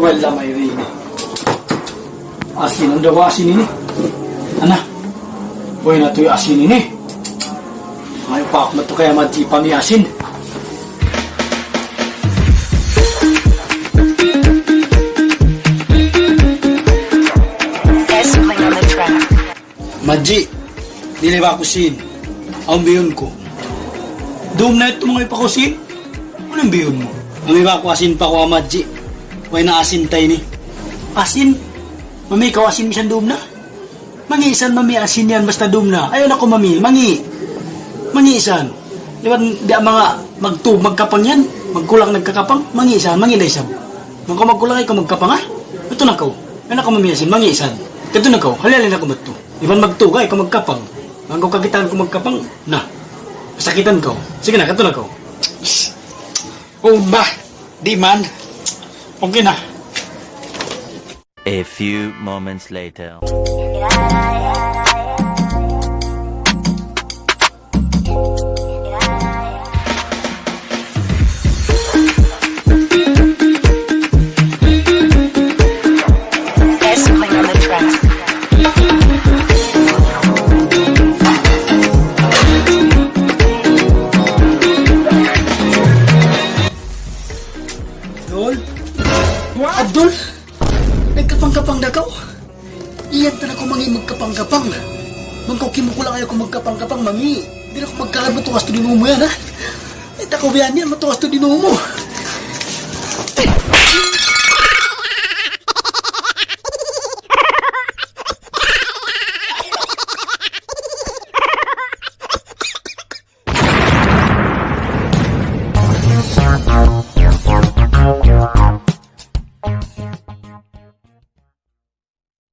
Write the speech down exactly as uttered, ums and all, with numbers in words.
Well, lamay rin ini. Asin, unu da asin ini? Ana? Boy na tu'y asin ini. Ay, pak na tu kaya madji pa mi asin. Madji, dili ba aku sin? Awn biyun ku. Dum na itu mangay pa ku sin? Unu in biyun mu? Mami ba aku asin pa ku, Madji? Way na asin ta ini. Asin? Mami kaw asin misan dum na? Mangi' isan mami asin yan basta dum na. Ayaw na ku mami, mangi'. Mangi' isan. Iban di' manga magtug, magkapang yan. Magkulang nagkakapang, mangi' isan, mangi' na isab. Bang kaw magkulang, ayaw kaw magkapang, ha? Atu na kaw. Ayaw na kaw mami asin, mangi' isan. Katu na kaw, hali-hali na kaw madtu. Iban magtug, ayaw kaw magkapang. Bang kaw kakitaan ku magkapang, na. Sakitan kaw. Sige na, katu na kaw. Umba, di' man. Okay na. A few moments later. Dol? Abdul? Nagkapang-kapang na kaw? Iyan ta na kaw mangi' magkapang-kapang. Bang kaw kimukulang ayaw kaw magkapang-kapang, mangi'. Di' na kaw magkalabot tuwas tu dinumu yan, ha? Ay, ta kaw biyan yan, matuwas tu dinumu.